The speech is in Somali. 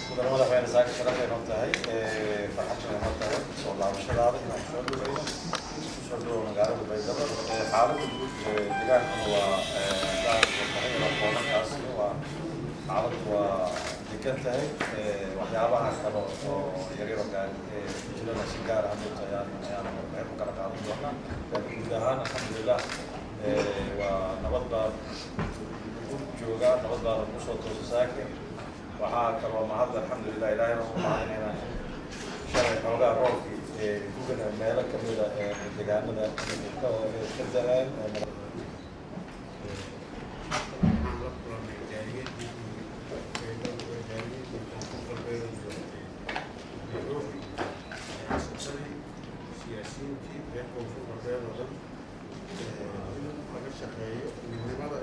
Mudane madaxweyne, saaka sharaf ay noo tahay, farxad ay noo tahay soo laabashadaada inaan soo dhaweyno. Kusoo dhawow magaalada Baydhabo. Xaaladda guud deegaankuna waa tahay koobankaasi, waa xaaladdu waa degan tahay. Waxyaabaha kale oo yaryar oo jirana si gaar ah hadda ayaan warbixin u kala qaadan doonaa, laakiin guud ahaan, alxamdulilah, waa nabad baa lagu joogaa, nabad baa lagu soo toosa saake. Waxaa kaloo mahad, alxamdulilah, Ilaahay baan ku mahadinaynaa in shalay xoogaa roobkii gugana meelo kamida deegaanada ka da-een oo Waxaan la kulannay jaaliyadii jaaliyadii Koonfur Galbeed iyo Nairobi, ganacsatadii, siyaasiyiintii reer Koonfur Galbeed oo dhan, in laga shaqeeyo midnimada.